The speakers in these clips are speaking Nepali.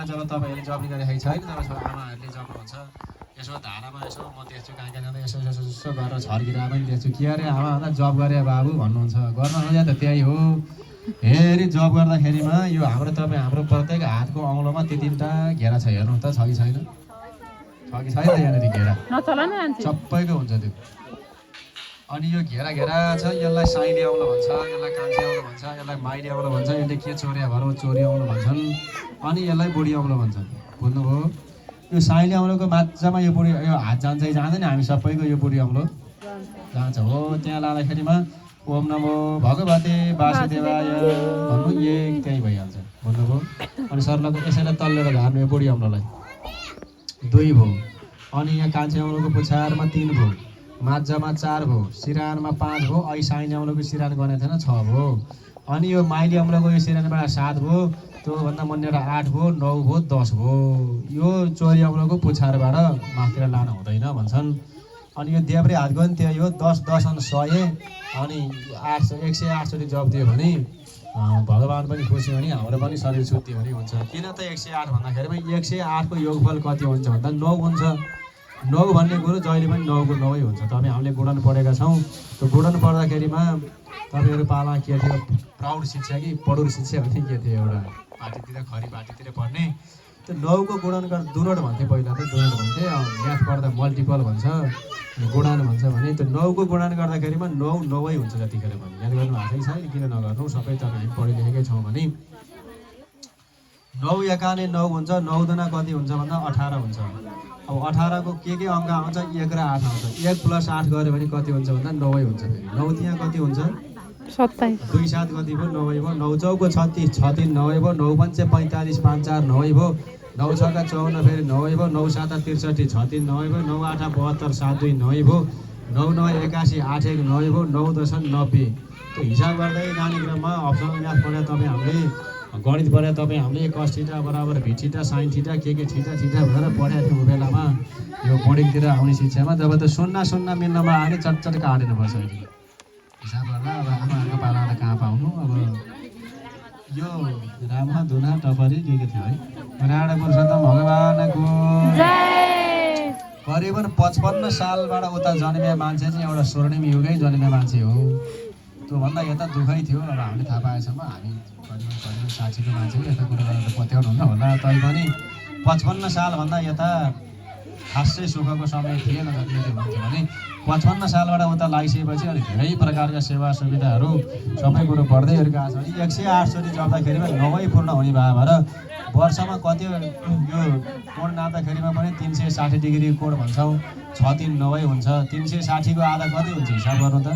जब तपाईँहरूले जप्नी गरिरहेको छैन तब आमाहरूले जप्नुहुन्छ यसो धारामा यसो म देख्छु कहाँ कहाँ जाँदा यसो यसो यसो गरेर छर्किँदा पनि देख्छु के अरे आमा भन्दा जब गरे बाबु भन्नुहुन्छ गर्न नजाँ त त्यही हो हेरी जब गर्दाखेरिमा यो हाम्रो प्रत्येक हातको औँलोमा तिनवटा घेरा छ हेर्नु त छ कि छैन यहाँनिर घेरा सबैको हुन्छ त्यो अनि यो घेरा छ यसलाई साइली औँलो भन्छ यसलाई कान्छे औँलो भन्छ यसलाई माइली औँलो भन्छ यसले के चोरिया भरौ चोरी औँलो भन्छन् अनि यसलाई बुढी औँलो भन्छन् बुझ्नुभयो यो साइली औँलोको माछामा यो बुढी यो हात जान्छ कि जाँदैन हामी सबैको यो बुढी औँलो जान्छ हो त्यहाँ लाँदाखेरिमा ओम नमो भगवते वासुदेवाय भन्नु एक त्यही भइहाल्छ बुझ्नुभयो अनि सर्लको यसैलाई तल्लेर झार्नु यो बुढी औँलोलाई 2 भयो अनि यहाँ कान्छे औँलोको पुछारमा 3 भयो माझ्जामा 4 भयो सिरानमा 5 भयो अहिले साइली औँलोको सिरान गर्ने थिएन 6 भयो अनि यो माइली औँलोको यो सिरानबाट 7 भयो त्योभन्दा मुनिबाट 8 भयो 9 भयो 10 भयो यो चोरी औँलोको पुछारबाट माथितिर लान हुँदैन भन्छन् अनि यो देब्रे हातको पनि त्यही हो 10 अनि 100 अनि 108 चोटि जप दियो भने भगवान् पनि खुसी हुने हाम्रो पनि शरीर शुद्धि हुने हुन्छ किन त 108 भन्दाखेरिमा 108 को योगफल कति हुन्छ भन्दा 9 हुन्छ 9 भन्ने कुरो जहिले पनि 9 को 9 हुन्छ तपाईँ हामीले गुणन पढेका छौँ त्यो गुणन पढ्दाखेरिमा तपाईँहरू पाला के थियो प्राउड शिक्षा कि पढुर शिक्षा भन्ने के थियो एउटा पार्टीतिर खरी पार्टीतिर पढ्ने त्यो 9 को गुणन गरेर दुनोट भन्थे पहिला त दुनोट भन्थे म्याथ पढ्दा मल्टिपल भन्छ गुणन भन्छ भने त्यो 9 को गुणन गर्दाखेरिमा 9 9 हुन्छ जतिखेर पनि याद गर्नु आएकै छ किन नगर्नु सबै तपाईँ पढिलेखेकै छौँ भने 9 एकाने 9 हुन्छ 9 दुना कति हुन्छ भन्दा 18 हुन्छ अब 18 को के अङ्क आउँछ 1 र 8 आउँछ 1 + 8 गऱ्यो भने कति हुन्छ भन्दा 9 हुन्छ फेरि 9 त्यहाँ कति हुन्छ 27 2 7 कति भयो 9 भयो 9 चौको 36 6 3 9 भयो 9 5 45 5 4 9 भयो 9 6 54 फेरि 9 भयो 9 7 63 6 3 9 भयो 9 8 72 7 2 9 भयो 9 9 81 8 1 9 भयो 9 10 90 त्यो हिसाब गर्दै जाने क्रममा अप्सनल म्याथ पढे तपाईँ हामीले गणित पढे तपाईँ हामीले cos थीटा बराबर v थीटा sin थीटा के थीटा भनेर पढेको थियौँ बेलामा यो बोर्डिङतिर आउने शिक्षामा जब त 0 मिल्नमा आयो भने चटचट काटिनुपर्छ अहिले हिसाब गर्दा अब आमाहरूको पालालाई कहाँ पाउनु अब यो रामा धुना टपरी के थियो है राणा पुरुषोत्तम भगवानको करिबन 55 सालबाट उता जन्मिया मान्छे चाहिँ एउटा स्वर्णिम युगै जन्मिया मान्छे हो त्योभन्दा यता दुःखै थियो अब हामीले थाहा पाएसम्म हामी करिबन 60 को मान्छे यता कुरा गरेर पत्याउनुहुन्न होला तैपनि 55 सालभन्दा यता खासै सुखको समय थिएन जति भन्थ्यो भने 55 सालबाट उता लागिसकेपछि अनि धेरै प्रकारका सेवा सुविधाहरू सबै कुरो बढ्दै गरेको छ भने 108 चोटि जप्दाखेरिमा 9 पूर्ण हुने भएर वर्षमा कति यो कोण नाप्दाखेरिमा पनि 360 डिग्री कोण भन्छौँ 6 3 9 हुन्छ 360 को आधा कति हुन्छ हिसाब गर्नु त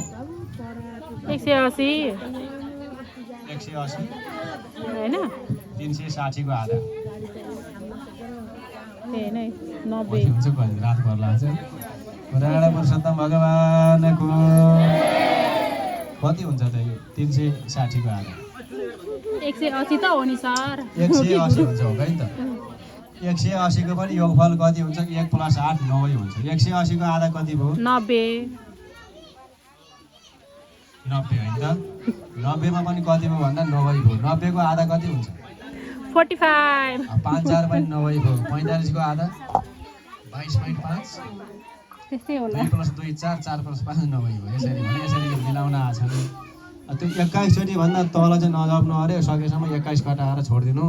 180 हैन 360 को आधा हैन 90 हुन्छ कहिले रात भर लाग्छ राणा पुरुषोत्तम भगवानको कति हुन्छ त यो 360 को आधा 180 त हो नि सर 180 हुन्छ हो नि त 180 को पनि योगफल कति हुन्छ 1 + 8 9 हुन्छ 180 को आधा कति भयो 90 होइन त 90 मा पनि कति भयो भन्दा 9 भयो 90 को आधा कति हुन्छ 45 5 4 पनि 9 भयो 45 को आधा 22.5 त्यस्तै होला 2 + 2 4 4 + 5 9 भयो यसरी भने यसरी मिलाउन आछ त्यो 21 चोटि भन्दा तल चाहिँ नजप्नु अरे सकेसम्म 21 कटाएर छोडिदिनु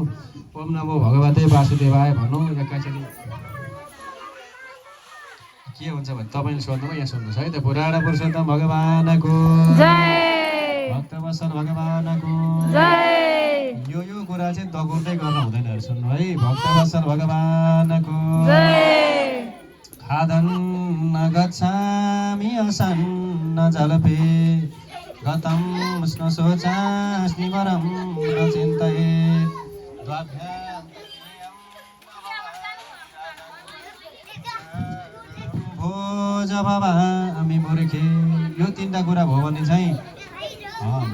ओम नमो भगवते वासुदेवाय भन्नु 21 चोटि के हुन्छ भने तपाईँले सोध्नुभयो यहाँ सुन्नुहोस् है त पुराण पुरुषोत्तम भगवानको जय भक्तवत्सल भगवानको जय यो कुरा चाहिँ दगुर्दै गर्न हुँदैन सुन्नु है भक्तवत्सल भगवानको जय खादन गच्छामि असन्न जलपे गतं स्न शोचास्मि वरं न चिन्तयेत् भोज भवामि मूर्खे यो 3टा कुरा भयो भने चाहिँ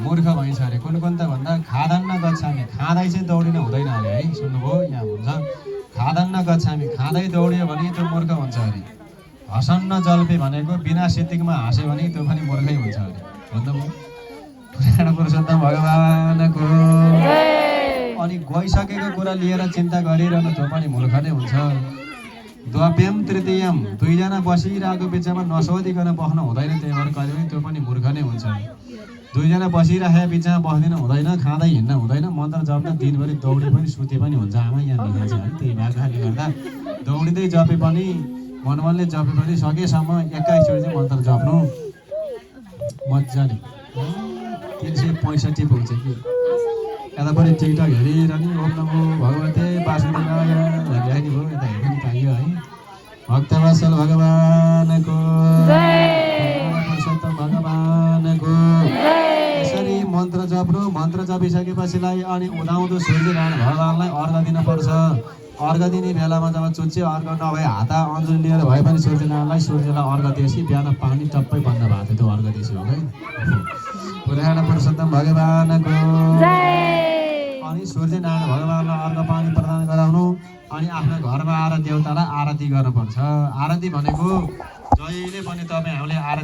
मूर्ख भइन्छ अरे कुन त भन्दा खादन्न गच्छामि खाँदै चाहिँ दौडिन हुँदैन अरे है सुन्नुभयो यहाँ हुन्छ खादन्न गच्छामि खाँदै दौड्यो भने त्यो मूर्ख हुन्छ अरे हसन्न जल्पे भनेको बिना सिद्धिकमा हाँस्यो भने त्यो पनि मूर्खै हुन्छ अरे भन्नुभयो पुराण पुरुषोत्तम भगवानको अनि गइसकेको कुरा लिएर चिन्ता गरिरहनु त्यो पनि मूर्ख नै हुन्छ। द्वाप्यम तृतीयम, दुईजना बसिरहेको बिचमा नसोधिकन बस्नु हुँदैन, त्यही भएर कहिले पनि त्यो पनि मूर्ख नै हुन्छ। दुईजना बसिराखेको बिचमा बस्दिन हुँदैन, खाँदै हिँड्न हुँदैन, मन्त्र जप्न दिनभरि दौडे पनि सुते पनि हुन्छ। आमा यहाँ लेखेको छ है, त्यही भएको कारणले गर्दा दौडिँदै जपे पनि मनले जपे पनि सकेसम्म 21 चाहिँ मन्त्र जप्नु मजाले। 365 हुन्छ कि यता पनि टिकटक हेरिरहने ओम नमो भगवते वासुदेवाय भनिराख्ने भयो, यता हेर्नु पाइयो है। भक्तवत्सल भगवानको पुरुषोत्तम भगवानको। यसरी मन्त्र जप्नु, मन्त्र जपिसकेपछिलाई अनि उदाउँदो सूर्यनारायण भगवानलाई अर्घ दिनुपर्छ। अर्घ दिने बेलामा जब चुच्चे अर्घ नभए हात अञ्जुली लिएर भए पनि सूर्यनारायणलाई सूर्यलाई अर्घ दिएपछि बिहान पानी टप्पै बन्द भएको थियो, त्यो अर्घ दिएपछि हो है। पुराण पुरुषोत्तम भगवानको। अनि सूर्यनारायण भगवानलाई अर्घ पानी प्रदान गराउनु, अनि आफ्नो घरमा आएर देवतालाई आरती गर्नुपर्छ। आरती भनेको जहिले पनि तपाईँ हामीले आरती